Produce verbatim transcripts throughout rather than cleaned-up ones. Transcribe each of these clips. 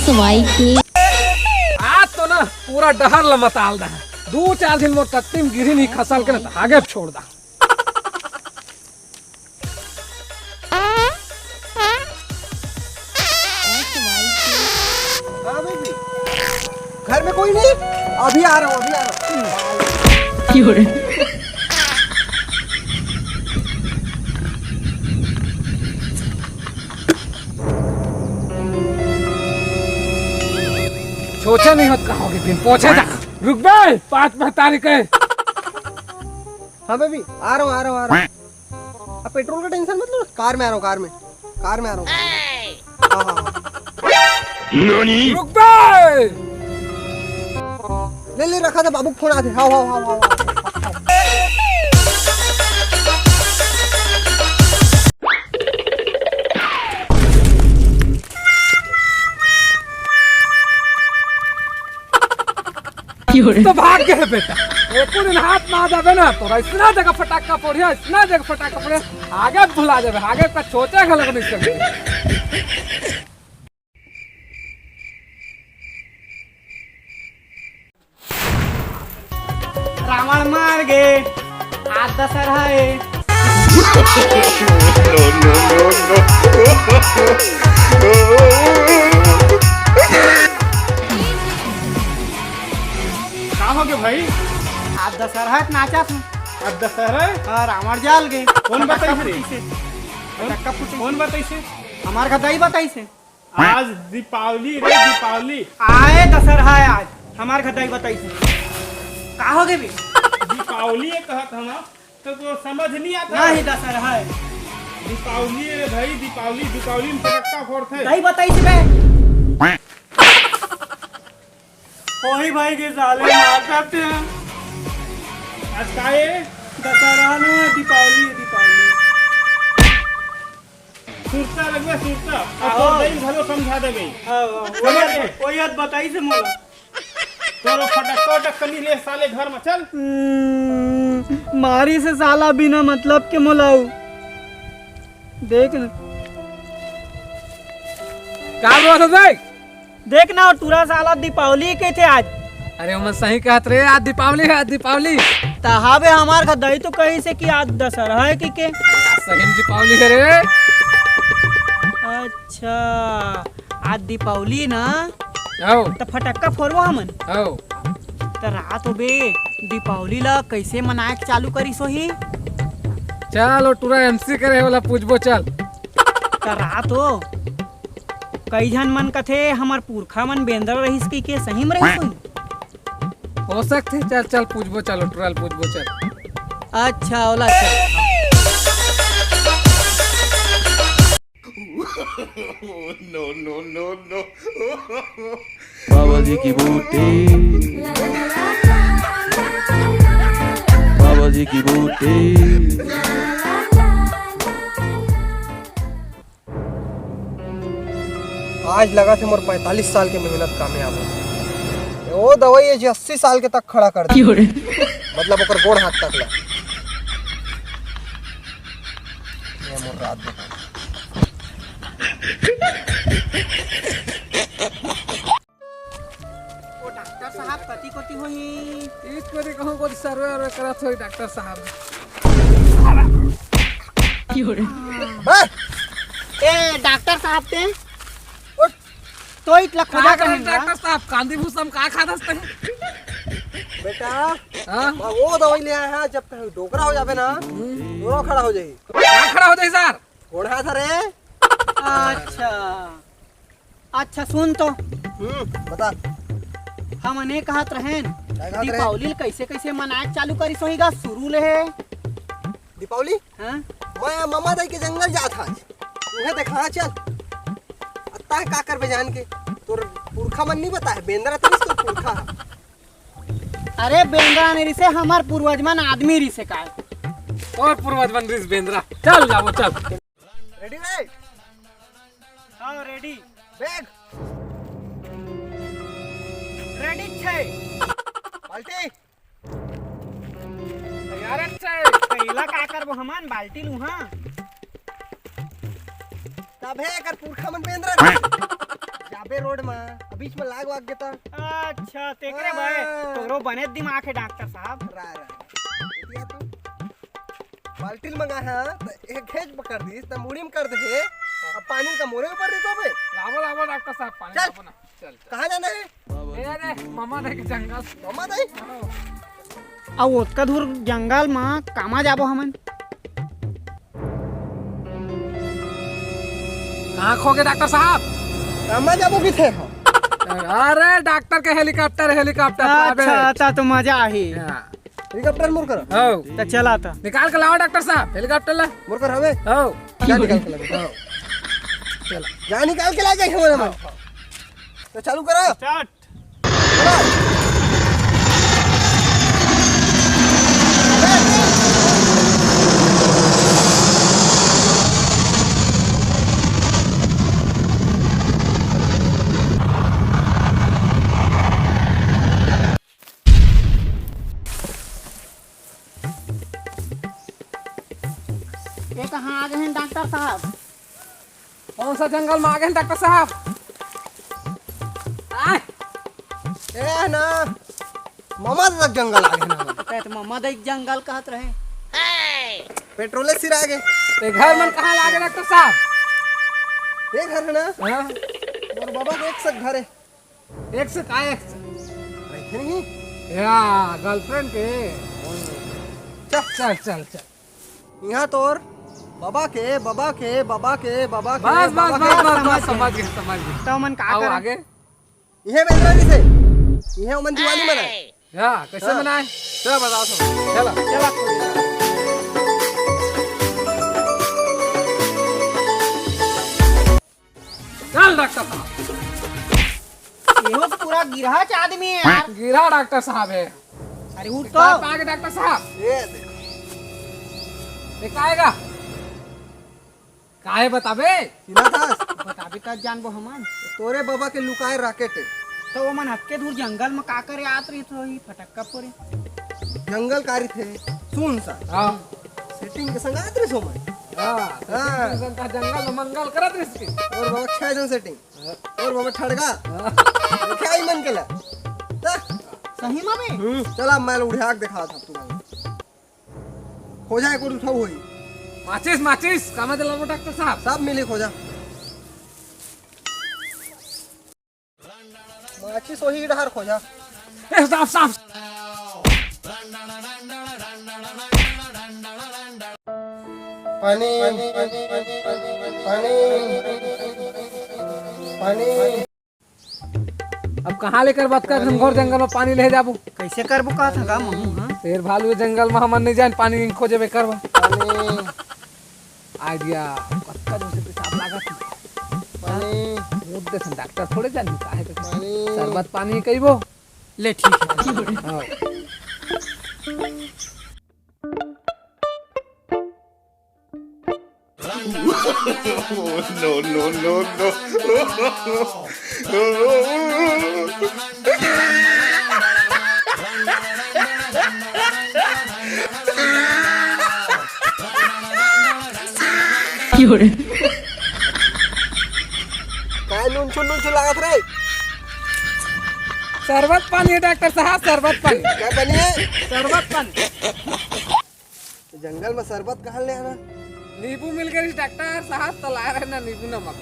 आज तो ना पूरा डहर ल मताल दा। दू चार दिन मोर टट्टी म गिरही नहीं खसल के ना, त आगे छोड़ दा। हाँ बेबी, घर में कोई नहीं? अभी आ रहा हूँ, अभी आ रहा हूँ। सोचा नहीं होत कहाँ होगी बिन पहुंचे था। रुक बे, पाँच पैंतालीस के। हाँ बेबी, आ रहा हूँ, आ रहा हूँ, आ रहा हूँ। अब पेट्रोल का टेंशन मत लो, कार में आ रहा हूँ, कार में, कार में आ रहा हूँ। हाँ, हाँ, हाँ। रुक बे। ले, ले, रखा था, बाबू फोन आते। हाव, हाव, हाव, हाव, हाव। तो भाग गए बेटा। एको दिन हाथ में आ जाबे ना, तोर अइसना जगह फटाका फोड़िया, अइसना जगह फटाका फोड़िया, आगे भुला जाबे, आगे का सोचे घलक नहीं सकते। रावण मर गे, आज दशहरा हे। का हो गे भाई? आज दशहरा हे, नाचत हूँ। आज दशहरा हे? हाँ, रावण जल गे। कोन बताइस रे? फटाका फूटिस। कोन बताइस रे? हमार घर दाई बताइस हे। आज दीपावली रे, दीपावली। आय दशहरा हे आज, हमार घर दाई बताइस हे। का हो गे बे? दीपावली ये कहत हन, तो को समझ नहीं आता। नहीं, दशहरा हे। दीपावली रे भाई, दीपावली, दीपावली में फटक्का फोड़थे। दाई बताइस बे। ओही भाई के साले मारत हे। आज का हे? दशहरा ना, दीपावली, दीपावली। सुरता लगबे, सुरता। अब आहो। तोर दाई घलो समझा देबे। हाँ, हाँ। समझ गए? ओही आज बताइस हे मोला। तोरो फटक्का उटक्का नहीं ले साले घर में, चल। हम्म, मारिस हे साला बिना मतलब के मोला। देख न। का बोलत हस बे? देख ना, टूरा साला दीपावली कहिथे आज। अरे, ओमन सही कहत रे, आज दीपावली हे, आज दीपावली। त हाबे हमार घर दाई तो कहिस हे कि आज दशहरा हे कहिके। सही में दीपावली हे रे। अच्छा, आज दीपावली ना? हव। त फटक्का फोड़बो हमन। हव। त रात होबे, दीपावली ला कइसे मनाए के चालू करिस होही? चल, ओ टूरा एमसी करे हे, ओला पूछबो, चल। त रात हो, कई झन मन कथे, हमर पुरखा मन बेंदरा रहिस कहिके, सही में रहिस होही? हो सकथे, चल, चल, पूछबो, चल, ओ टूरा ल पूछबो, चल। अच्छा, ओला चल। No, no, no, no। बाबा जी की बूटी, बाबा जी की बूटी। आज लगथे मोर पैंतालीस साल के मेहनत कामयाब हो। ओ दवाई हे जे अस्सी साल के तक खड़ा कर दे। मतलब ओकर गोड़ हाथ तक ला। ये मोर रात देखा। ओ डॉक्टर साहब, कति कोती होही? तीस कोती कहूँ, कोती सर्वे वर्वे करत होही डॉक्टर साहब। बस। ए, डॉक्टर साहब ते? उठ। तो इतला का खोजा करे कहेंगे। डॉक्टर साहब, कांदी भूसा म का खात हस तहीं? बेटा, हाँ? मैं वो दवाई ले आया है, जब तक डोकरा हो जाबे ना, हम्म। दोनों खड़ा हो जाही। का खड़ा हो जाही सर? गोड़ हाथ रे। अच्छा। अच्छा, सुन तो। हम्म, बता। हमन ए कहत रहेन, का कहत रहेन? दीपावली ल कइसे कइसे मनाए के चालू करिस होही गा शुरू ले? दीपावली? हाँ? मैं ममा दाई के जंगल जात हँव आज। उहें देखा, हाँ, चल। अब तैं का करबे जान के? तोर पुरखा मन नहीं बताए, बेंदरा तो नहीं तोर पुरखा। अरे, बेंदरा नहीं रिसे, हमार पूर्वज मन आदमी रिसे का। तोर पूर्वज मन रिस बेंदरा। चल जाबो, चल। रेडी रे? हाँ, रेडी। बैग? रेडी छे। बाल्टी? तैयार छे। पहला का करबो हमन? बाल्टी लू, हाँ। तभे एकर पुरखा मन बेंदरा रहिस। अबे रोड म, अब बीच म लाग वाग गे त। अच्छा, तेकरे भाई, हाँ। तोरो बने दिमाग हे डॉक्टर साहब। रा, रा। एतिया तो बाल्टी ल मंगा है, त एक घेच पकड़ दिस, त मुड़ी म कर दे हे। अब पानी का मोरे ऊपर दे दो बे। लावो, लावो डॉक्टर साहब, पानी चल। लावो ना। चल, चल। कहाँ जाना है? ए, अरे, मामा दाई के जंगल। मामा दाई? हाँ। अब ओतका दूर जंगल म कामा जाबो हमन? कहाँ खो गए डॉक्टर साहब? कामा जाबो किथे हो? अरे डॉक्टर के हेलीकॉप्टर, हेलीकॉप्टर। अच्छा, अबे। त तो मजा आही। हाँ। हेलीकॉप्टर मोर कर। हो। त चला त। निकाल के लाओ डॉक्टर साहब, हेलीकॉप्टर ला। मोर कर हवे। हो। जा निकाल के ला। हो। चला। जा निकाल के ला जाए हमारे मन। त चालू करो। स्टार्ट। ये कहाँ आ गए हैं डॉक्टर साहब? कौन सा जंगल में आ गए हैं डॉक्टर साहब? आय! ए ना, ममा तक जंगल आ गए ना। ते तो ममा देख जंगल कहत रहे। पेट्रोले सिरा गए। ते घर मन कहाँ लागे डॉक्टर साहब? ये घर है ना? हाँ। मोर बाबा के एक सक घर है। एक से का एक से? रखे नहीं? या, गर्लफ्रेंड के। चल, चल, चल, चल। यहाँ तोर बाबा के, बाबा के, बाबा के, बाबा के, बस, बस, बाबा बस, के। बस, बस, समझ गए, समझ गए। तो मन का आओ करे? आगे। इहे बेंदरा जी से, इहे ओमन दिवाली मनाए। या, कैसे हाँ। मनाए? चला बताओ सब। चला। चला। चल डॉक्टर साहब। ये तो पूरा गिरहा च आदमी है यार। गिरहा डॉक्टर साहब है। अरे उठ तो। पाए डॉक्टर साहब। ये देखो। ये काएगा? काहे बताबे? चिल्ला था? बताबे तब जानबो हमन। तोरे बाबा के लुकाए रॉकेट है। तो वो मन हक्के दूर जंगल में का करे आत रही तो ही फटक्का फोरे। जंगल कारी थे, सुन सा। हाँ। सेटिंग के संग आत रही सो मन। हाँ, हाँ। सेटिंग के संग का जंगल में मंगल करत रही इसकी। और बाबा छह जन सेटिंग। और बाबा ठड़का। हाँ। देखा ही मन के ला। ता? सही में बे? हम्म, चला मैं उठा के दिखा था तू। खोजा एक और उठाऊ होई। माचिस, माचिस, कामा दे लाबो डॉक्टर साहब? सब मिली खोजा। माचिस वही डहर खोजा। ए, साफ, साफ। पानी, पानी, पानी, पानी। अब कहाँ ले करबा अतका घनघोर जंगल में पानी ले जाबो? कैसे करबो कहत हस गा महू, हाँ? शेर भालू जंगल में हमन नहीं जान पानी खोजे बे करबा। पानी। आइडिया, कतका जोर से पेशाब लागत हे। पानी। मुंह दे सन डॉक्टर थोड़े जान काहे के। पानी। शरबत पानी कहिबो। ले ठीक है। हाँ। No, no, no, no। का नून छुन नून छुन लागत रे? शरबत पानी है डॉक्टर साहब, शरबत पानी। का पानी है? शरबत पानी। जंगल में शरबत कहाँ ले आना? नींबू मिल गए डॉक्टर साहब, तो ला रहे ना नींबू नमक।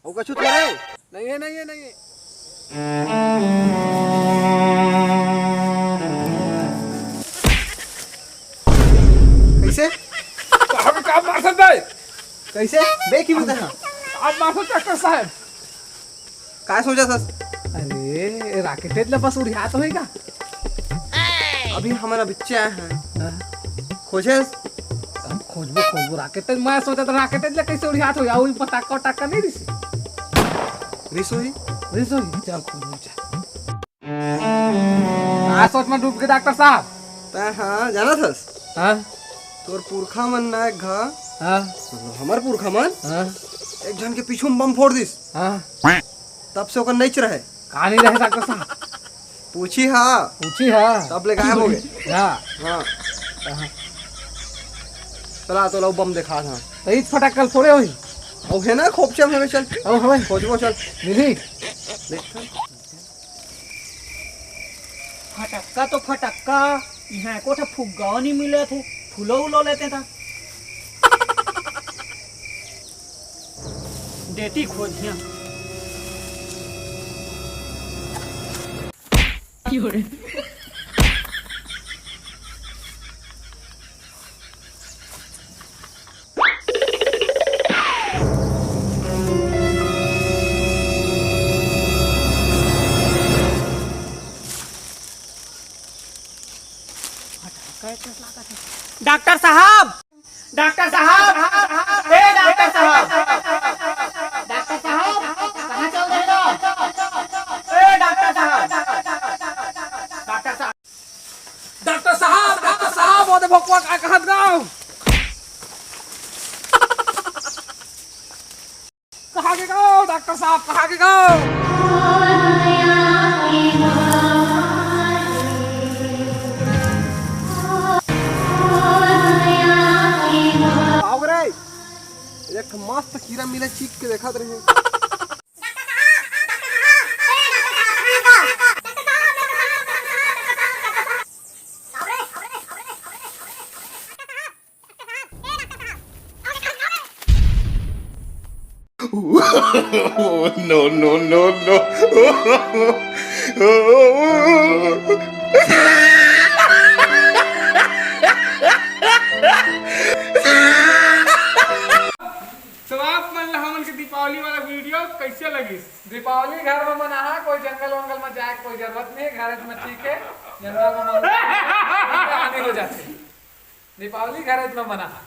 अउ कछु थोड़े? नहीं है, नहीं है, नहीं है। कैसे? तो हम काम मार सकते हैं। कैसे? बे की बता। आप मार सकते डॉक्टर साहब। काय सोचत हस? अरे, रॉकेट ला बस उड़िया तो होएगा। अभी हमन अबिच्चे आए हैं। हाँ। खोजेस? अब खोजबो, खोजबो रॉकेट। मैं सोचत रॉकेट ला कैसे उड़ियात हो, या वही पटाखा, पटाखा नहीं रिसे? रिसो ही? रिसो ही, चल खोजबो, चल। का सोच में डूब के डॉक्टर साहब? ता हाँ, जानत हस? हाँ? तोर पुरखा मन ना एक घा, हाँ? मतलब हमर पुरखा मन, हाँ? एक झन के पीछू में बम फोड़ दिस। हाँ? तब से ओकर नइच रहे। का नहीं रहे डॉक्टर साहब? पूछी हा। पूछी हा। तब ले गायब हो गए। हाँ। हाँ। हाँ। चला तो लो बम देखा था। तो ईच फटाकल थोड़े होई। अउ हे ना, खोपचा में हवे, चल। अउ हवे। खोजबो, चल। मिली। फटक्का तो फटक्का, इहाँ एको ठा फुग्गा नइ मिलत हे, फूलो उलो लेते ता। देती खोजिया। डॉक्टर साहब, डॉक्टर साहब, ए डॉक्टर साहब, डॉक्टर साहब, कहाँ चल रहे हो? ए डॉक्टर साहब, डॉक्टर साहब, डॉक्टर साहब, डॉक्टर साहब, वो दे भोकवा का कहत गाँव। कहाँ के गाँव, डॉक्टर साहब, कहाँ के गाँव? आओ रे, एक मस्त कीरा मिले, चीख के देखत रहे। No, no, no, no। तो आप मन ला हमन के दीपावली वाला वीडियो कैसे लगिस? दीपावली घर में मनाहा, कोई जंगल वंगल में जाए के कोई जरूरत नहीं है, घर में ठीक है। जंगल में मनाहा, हानि हो जाती है। दीपावली घर में मनाहा,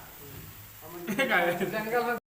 जंगल में